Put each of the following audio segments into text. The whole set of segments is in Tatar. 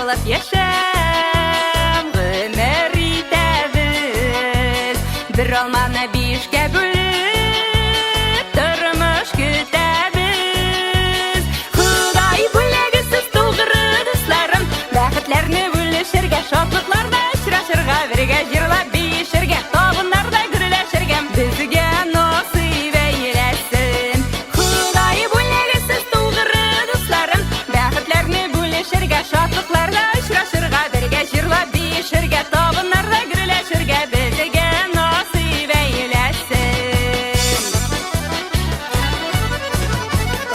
булып яшәп, гомер итәбез. Бер алманы бишкә бүлеп, тормыш көтәбез. Ходай бүләге сез тугры дусларым, бәхетләрне бүлешергә, шатлыкларда очрашырга, бергә җырлап биешергә, табыннарда гөрләшергә безгә насыйп әйләсен. Ходай бүләге сез тугры дусларым, бәхетләрне бүлешергә, шатлыкларда очрашырга, бергә җырлап биешергә, табыннарда гөрләшергә безгә насыйп әйләсен.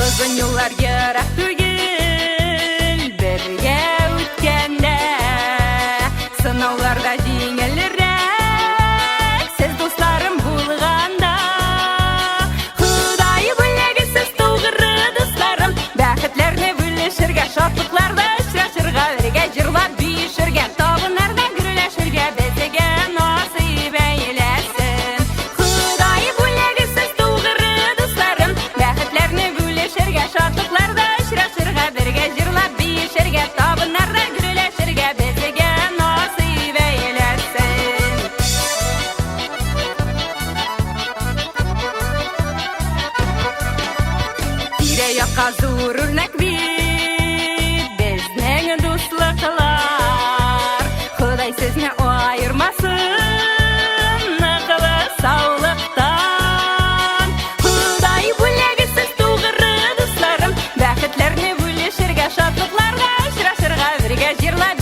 Озын юллар ерак түгел, бергә үткәндә сынауларда җиңелрәк, сез дусларым булганда. Ходай бүләге сез тугры дусларым, бәхетләрне бүлешергә, шатлыкларда очрашырга, бергә җырлап биешергә, табыннарда гөрләшергә безгә насыйп әйләсен. Ходай бүләге сез тугры дусларым, бәхетләрне бүлешергә, шатлыкларда очрашырга, бергә җырлап биешергә, табыннарда гөрләшергә безгә насыйп әйләсен. Тирә-якка зур үрнәк бит безнең дуслыклар. Ходай сезне аермасын ныклы саулыктан. Ходай бүләге сез тугры дусларым, бәхетләрне бүлешергә, шатлыкларга очрашырга, бергә җырлап